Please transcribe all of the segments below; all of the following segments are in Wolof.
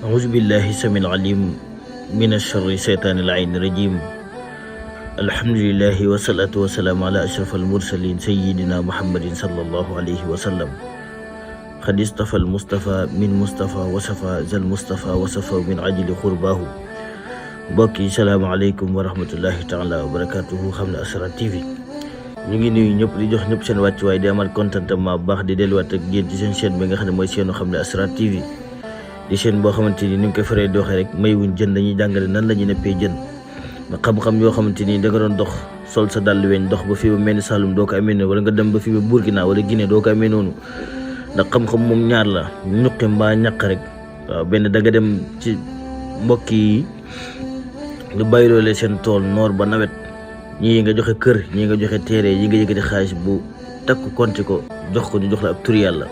أعوذ بالله السميع العليم من الشر الشيطان اللعين الرجيم. الحمد لله والصلاة والسلام على أشرف المرسلين سيدنا محمد صلى الله عليه وسلم. قد اصطفى المصطفى من مصطفى وصفى ذا المصطفى وصفى من عجل قرباه. mbokk yi salaamaaleykum wa rahmatullahi taala wa barakatuhu. xam ne Asrar TV ñu ngi nuyu ñëpp di jox ñëpp seen wàccuwaay di amal contentement bu baax di delluwaat ak yéen ci seen chaîne bi nga xam ne mooy seenu xam ne Asrar TV di chaîne boo xamante ni ñu ngi koy faree di waxee rek maywuñ jën, dañuy jàngale nan la ñuy neppee jën nga xam-xam yoo xamante ni da nga doon dox sol sa dàll weñ dox ba fii ba mel ni Saloum doo ko amee noonu, wala nga dem ba fii ba Burkina wala Guinée doo ko amee noonu. ndax xam-xam moom ñaar la, ñuqi mbaa ñaq rek. waaw benn da nga dem ci mbokk yi nga bàyyiloolee seen tool noor ba nawet, ñii nga joxe kër, ñii nga joxe téere, yi nga yëkkati xaalis bu takku konti ko jox ko ñu jox la ab tur yàlla.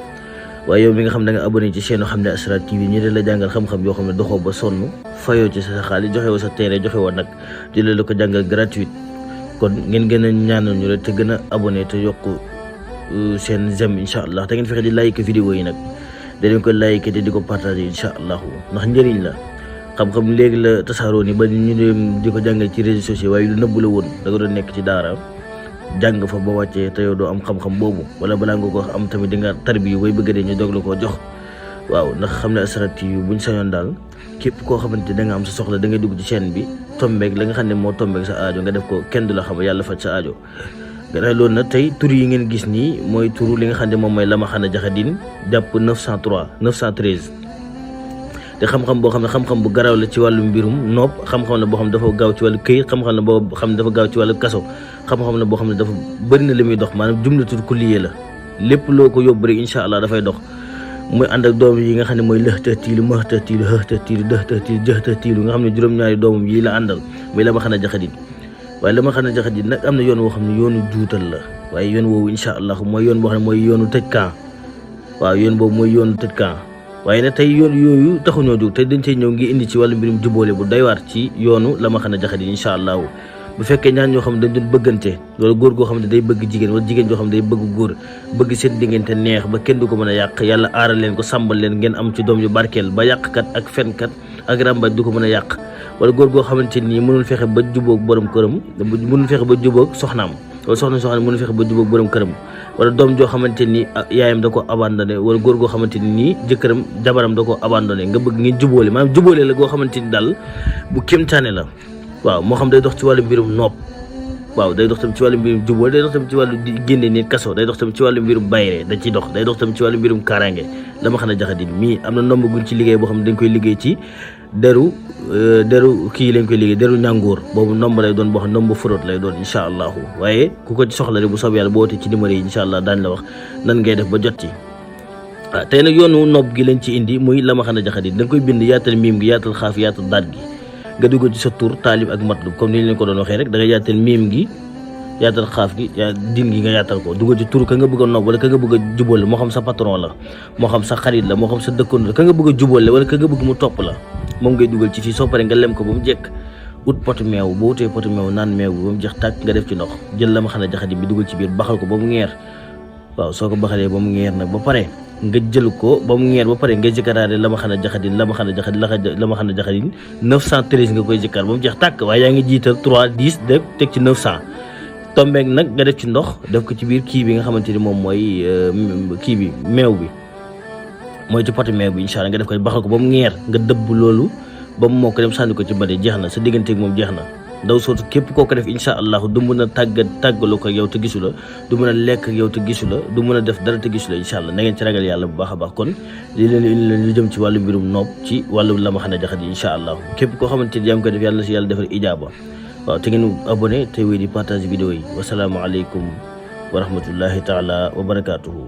waaye yow mi nga xam da nga abonné ci chaîne xam ne Asrar TV ñu de la jàngal xam-xam yoo xam ne doxoo ba sonn fayoo ci sa xaalis, joxe woo sa téere, joxe woo nag di la ko jàngal gratuite. kon ngeen gën a ñaanal ñu rek te gën a abonné te yokk seen j'aime incha allah, te ngeen fexe di like vidéo yi nag danañ ko like te di ko partager incha allah ndax njëriñ la. xam-xam léegi la tasaaroo ni ba ñu dem di ko jàngal ci réseaux sociaux, waaye lu nëbbu la woon. da nga doon nekk ci daara jàng fa ba wàccee te yow doo am xam-xam boobu, wala balaa nga ko am tamit di nga tarbi yu bay bëgg de ñu doog la koo jox. waaw ndax xam ne Asrar TV buñ sañoon daal képp koo xamante da nga am sa soxla da ngay dugg ci chaîne bi tombeeg la nga xam ne moo tombeeg sa aajo nga def ko kenn du la xam, yàlla faj sa aajo. gannaaw loolu nag tey tur yi ngeen gis nii mooy turu li nga xam ne moom mooy Lamaxana Jaxadin jàpp 913 te xam-xam boo xam ne xam-xam bu garaaw la ci wàllu mbirum nopp, xam-xam la boo xam ne dafa gaaw ci wàllu këyit, xam-xam la boo xam ne dafa gaaw ci wàllu kaso, xam-xam la boo xam ne dafa bëri na li muy dox, maanaam jumlatul kulliye la. lépp loo ko yóbbu rek incha allah dafay dox. muy ànd ak doom yi nga xam ne mooy lëxtatiilu maxtatiilu xëxtatiilu dëxtatiilu jëxtatiilu nga xam ne juróom-ñaari doomam yi la àndal muy Lamaxana Jaxadin. waaye Lamaxana Jaxadin nag am na yoon woo xam ne yoonu juutal la, waaye yoon woowu incha allah mooy yoon boo xam ne mooy yoonu tëj camp. waaw yoon boobu mooy yoonu tëj camp. waaye nag tey yoon yooyu taxuñoo jóg, te dañ cey ñëw ngi indi ci wàllu mbirum jubóole bu doy waar ci yoonu Lamaxana Jaxadin incha allah. bu fekkee ñaar ñoo xam ne dañ doon bëggante, wala góor goo xam ne day bëgg jigéen, wala jigéen joo xam ne day bëgg góor, bëgg seen diggante neex ba kenn du ko mën a yàq, yàlla aaral leen ko sàmbal leen ngeen am ci doom yu barkeel ba yàqkat ak fenkat ak ràmbaaj du ko mën a yàq. wala góor goo xamante nii mënul fexe ba jubóog borom këram, mënul fexe ba jubóog soxnaam, wala soxna soo xam ne mënul fexe ba jubóog borom këram, wala doom joo xamante ni yaayam da ko abandonné, wala góor goo xamante ni nii jëkkëram jabaram da ko abandonné, nga bëgg ngeen jubóole. maanaam jubóole la goo xamante ni daal bu kéemtaane la. waaw moo xam day dox ci wàllu mbirum nopp, waaw day dox tamit ci wàllu mbirum jubóole, day dox tamit ci wàllu génne nit kaso, day dox tamit ci wàllu mbirum bayre da ciy dox, day dox tamit ci wàllu mbirum kaaraange. Lamaxana Jaxadin mii am na nomb guñ ci liggéey boo xam ne dañ koy liggéey ci deru kii lañ koy liggéey deru ñàngoor boobu nomb lay doon boo xam nomb fraude lay doon incha allahu. waaye ku ko ci soxla rek bu soob yàlla boo wootee ci numéro yi incha allah daañ la wax nan ngay def ba jot ci. waaw tey nag yoonu nopp gi lañ ci indi muy Lamaxana Jaxadin. da nga koy bind yaatal miim gi, yaatal xaaf, yaatal daat gi, nga dugg ci sa tur taalib ak matlub comme ni leen ko doon waxee rek. da nga yaatal miim gi, yaatal xaaf gi, din gi nga yaatal ko, dugg ci tur ka nga bëgg a nopp wala ka nga bëgg a jubóole, moo xam sa patron la, moo xam sa xarit la, moo xam sa dëkkoon la, ka nga bëgg a jubóole wala ka nga bëgg mu topp la, moom ngay dugal ci fii. soo paree nga lem ko ba mu jekk, ut pot meew, boo utee pot meew naan meew bi ba mu jeex tàkk nga def ci ndox, jël Lamaxana Jaxadin bi dugal ci biir, baxal ko ba mu ngeer. waaw soo ko baxalee ba mu ngeer nag ba pare nga jël ko ba mu ngeer ba pare nga jëkkaraale Lamaxana Jaxadin, Lamaxana Jaxadin, Lamaxana Jaxadin 913 nga koy jëkkar ba mu jeex tàkk. waaye yaa ngi jiital 3 10 def teg ci 900 tombeeg nag nga def ci ndox, def ko ci biir kii bi nga xamante ni moom mooy kii bi meew bi, mooy ci poti meew bi incha allah nga def ko baxal ko ba mu ngeer, nga dëbb loolu ba mu mokk dem sànni ko ci bade, jeex na sa digganteeg moom jeex na. ndaw sootu képp koo ko def incha allah du mën a tàggaloo ko yow te gisu la, du mën a lekk yow te gisu la, du mën a def dara te gisu la incha allah. na ngeen ci ragal yàlla bu baax a baax. kon li leen lu jëm ci wàllu mbirum nopp ci wàllu Lamaxana Jaxadin incha allah. képp koo xamante ni yaa ngi koy def yàlla na si yàlla defal ijaaba. waaw te ngeen abonné te wéy di partage vidéo yi. wasalaamaaleykum wa rahmatullahi taala wa barakaatuhu.